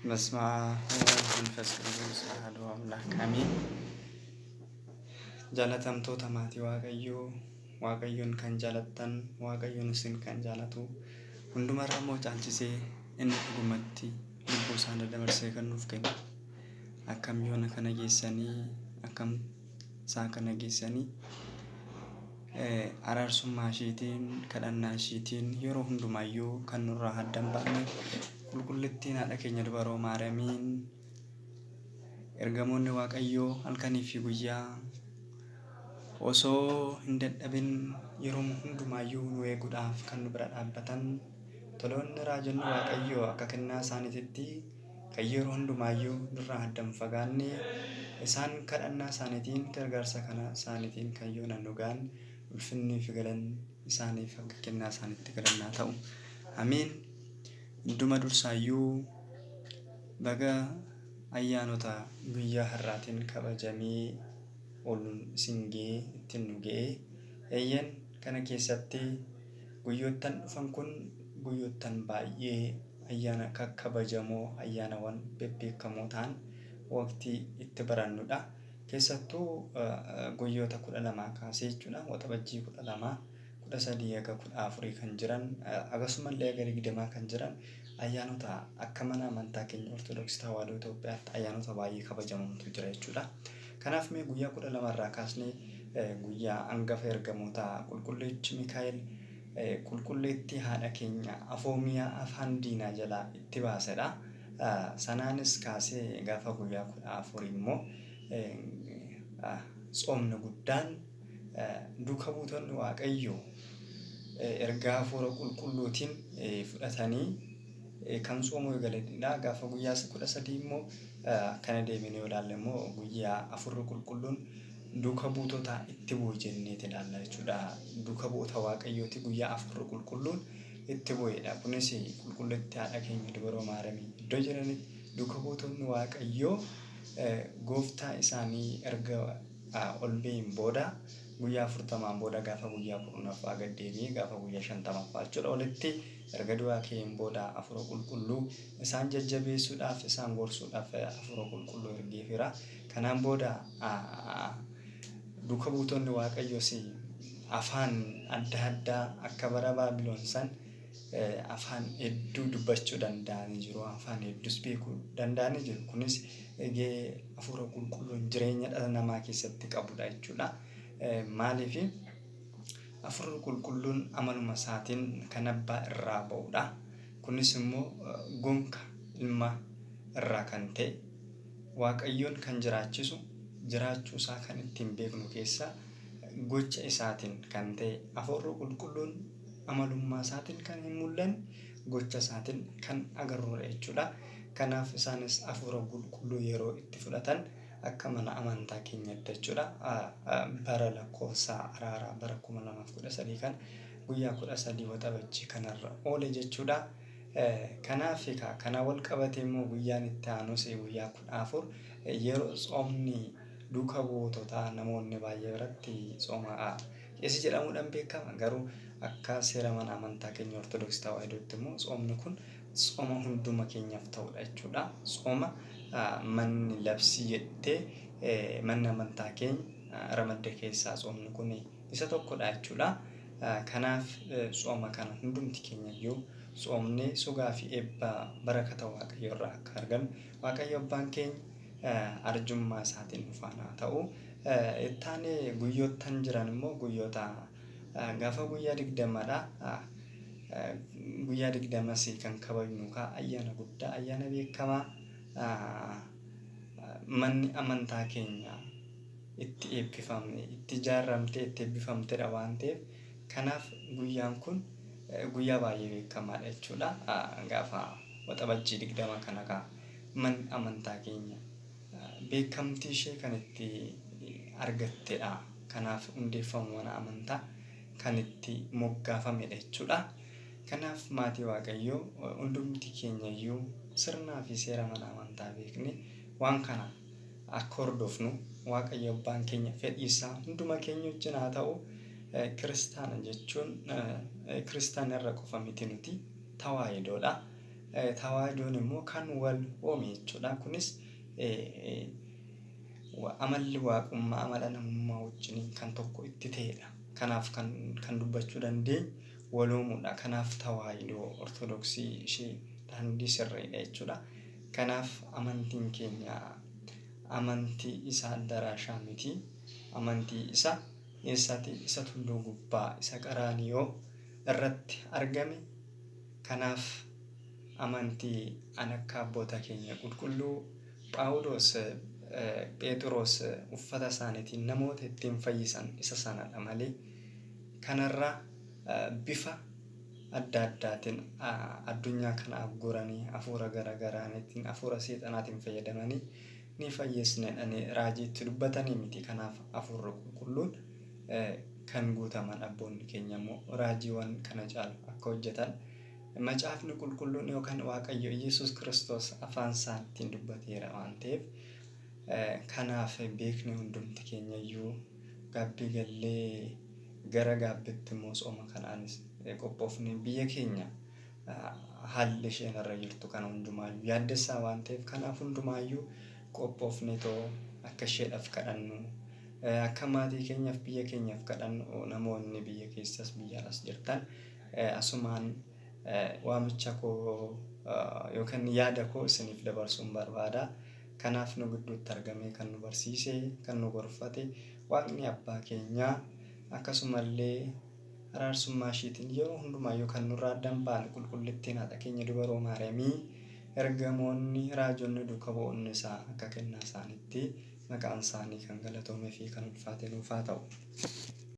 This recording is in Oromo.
በስመ አብ ወወልድ ወመንፈስ ቅዱስ አሐዱ አምላክ አሜን። Jaalatamtoota maatii Waaqayyoo, Waaqayyoon kan jaalattan, Waaqayyoon isin kan jaalatu, hundumarra immoo caalchisee inni dhugumatti lubbuu isaa daddabarsee kan nuuf kennu, akkam yoona kana geessanii, akkam isaa kana geessanii, araarsummaa isheetiin, kadhannaa isheetiin yeroo hundumaayyuu kan nurraa adda hin baane qulqullittiin haadha keenya dubaroo Maariyaamiin, ergamoonni Waaqayyoo halkanii fi guyyaa osoo hin dadhabin yeroo hundumaayyuu nu eeguudhaaf kan nu bira dhaabbatan, toloonni raajonni Waaqayyoo akka kennaa isaaniititti kan yeroo hundumaayyuu nurraa adda hin fagaanne, isaan kadhannaa isaaniitiin, gargaarsa kana isaaniitiin kan yoona nu ga'an, ulfinnii fi galanni isaaniif akka kennaa isaaniitti galannaa ta'u. Ameen. Hunduma dursaayyuu baga ayyaanota guyyaa har'aatiin kabajamee ol isin ga'ee, ittiin nu ga'ee. Eeyyan, kana keessatti guyyoottan dhufan kun guyyoottan baay'ee ayyaana kakkabajamoo, ayyaanawwan bebbeekamoo ta'an waqtii itti barannudha. Keessattuu guyyoota 12 kaasee jechuudha. Waxabajjii 12, 13 haga 14 kan jiran, akkasumallee haga 20 kan jiran ayyaanota akka mana amantaa keenya Ortodoksii Tawaahidoo Itoophiyaatti ayyaanota baay'ee kabajamantu jira jechuudha. Kanaaf mee guyyaa 12 irraa kaasnee guyyaa hangafa ergamootaa qulqullichi Mikaa'el qulqulleettii haadha keenya Afoomiyaa afaan diinaa jalaa itti baasedha. Sanaanis kaasee gaafa guyyaa 14 immoo tsoomni guddaan duuka buutonni Waaqayyoo ergaa hafuura qulqulluutiin fudhatanii kan tsoomuu eegalanidha. Gaafa guyyaa 13 immoo akkana deebinee yoo ilaalle immoo guyyaa hafuurri qulqulluun duuka buutota itti bu'e jenneeti ilaalla jechuudha. Duuka bu'oota Waaqayyooti guyyaa hafuurri qulqulluun itti bu'edha. Kunis qulqulleettii haadha keenya dubaroo Maariyaamii iddoo jiranitti duuka buutonni Waaqayyoo gooftaa isaanii erga ol ba'een booda guyyaa 40n booda gaafa guyyaa 10ffaa gad deebi'ee gaafa guyyaa 50ffaa jechuudha walitti erga du'aa ka'een booda hafuura qulqulluu isaan jajjabeessuudhaaf, isaan gorsuudhaaf hafuura qulqulluu ergeefira. Kanaan booda duuka buutonni Waaqayyoos afaan adda addaa akka bara Baabiloon san afaan hedduu dubbachuu danda'anii jiru. Afaan hedduus beekuu danda'anii jiru. Kunis gahee hafuura qulqulluun jireenya dhala namaa keessatti qabudha jechuudha. Maaliif, hafuurri qulqulluun amaluma isaatiin kan abbaa irraa ba'udha. Kunis immoo gonka ilma irraa kan ta'e, Waaqayyoon kan jiraachisu, jiraachuu isaa kan ittiin beeknu keessaa gocha isaatiin kan ta'e, hafuurri qulqulluun amalummaa isaatiin kan hin mul'anne gocha isaatiin kan agarrudha jechuudha. Kanaaf isaanis hafuura qulqulluu yeroo itti fudhatan akka mana amantaa keenyatti jechuudha. Bara lakkoofsa araaraa bara 2013 kan guyyaa 13 Waxabajjii kanarra oole jechuudha. Kanaaf egaa kana wal qabatee immoo guyyaan itti aanus guyyaa 14 yeroo tsoomni duuka buutotaa namoonni baay'ee biratti tsooma qeesii jedhamuudhaan beekama. Garuu akka seera mana amantaa keenya Ortodoksii Tawaahidootti immoo tsoomni kun tsooma hunduma keenyaaf ta'udha jechuudha. Tsooma manni labsii jettee manni amantaa keenya ramadde keessaa tsoomni kun isa tokkodha jechuudha. Kanaaf tsooma kana hundumti keenya iyyuu tsoomnee sugaa fi eebba barakata Waaqayyoo irraa akka argannu Waaqayyo abbaan keenya arjummaa isaatiin nu faana haa ta'u. Ittaanee guyyoottan jiran immoo guyyoota gaafa guyyaa 20dha. Guyyaa 20s kan kabajnu kaa ayyaana guddaa, ayyaana beekamaa manni amantaa keenya itti eebbifamne, itti ijaarramtee itti eebbifamtedha waan ta'eef, kanaaf guyyaan kun guyyaa baay'ee beekamaadha jechuudha. Gaafa Waxabajjii 20 kana kaa manni amantaa keenya beekamtii ishee kan itti argattedha. Kanaaf hundeeffama mana amantaa kan itti moggaafamedha jechuudha. Kanaaf maatii Waaqayyoo, hundumti keenya iyyuu sirnaa fi seera mana amantaa beekne waan kana akka hordofnu Waaqayyo abbaan keenya fedhii isaa hunduma keenya wajjin haa ta'u. Kiristaana jechuun kiristaana irra qofa miti, nuti tawaahidoodha. Tawaahidoon immoo kan wal hoome jechuudha. Kunis amalli waaqummaa amala namummaa wajjiniin kan tokko itti ta'edha. Kanaaf kan dubbachuu dandeenyu waloomuudha. Kanaaf tawaahidoo Ortodoksii ishee daandii sirriidha jechuudha. Kanaaf amantiin keenya amantii isa addaraashaa miti. Amantii isa eessaati? Isa tulluu gubbaa, isa qaraaniyoo irratti argame. Kanaaf amantii an akka abboota keenya qulqulluu Phaawulos, Pheexiroos uffata isaaniitiin namoota ittiin fayyisan isa sanadha malee kanarra bifa adda addaatiin addunyaa kana agguranii hafuura gara garaaniitiin hafuura seexanaatiin fayyadamanii ni fayyisna jedhanii raajii itti dubbatanii miti. Kanaaf hafuurri qulqulluun kan guutaman abboonni keenya immoo raajiiwwan kana caalu akka hojjetan macaafni qulqulluun yookaan Waaqayyo Iyyasuus Kiristoos afaan isaaniitiin dubbateera waan ta'eef kanaaf beekni hundumti keenya iyyuu gaabbii gallee gara gaabbitti immoo tsooma kanaanis qophoofne biyya keenya haalli isheen irra jirtu kana hundumaayyuu yaaddessaa waan ta'eef kanaaf hundumaayyuu qophoofne too akka isheedhaaf kadhannu akka maatii keenyaaf biyya keenyaaf kadhannu namoonni biyya keessas biyya alas jirtan asumaan waamicha koo yookaan yaada koo isiniif dabarsuun barbaada. Kanaaf nu gidduutti argamee kan nu barsiise, kan nu gorfate Waaqni abbaa keenyaa akkasumallee araarsummaa ishiitiin yeroo hundumaayyuu kan nurraa adda hin baane qulqullittiin haadha keenya dubaroo Maariyaamii ergamoonni raajonni duuka bu'oonni isaa akka kennaa isaaniitti maqaan isaanii kan galatoomee fi kan ulfaate nuuf haa ta'u.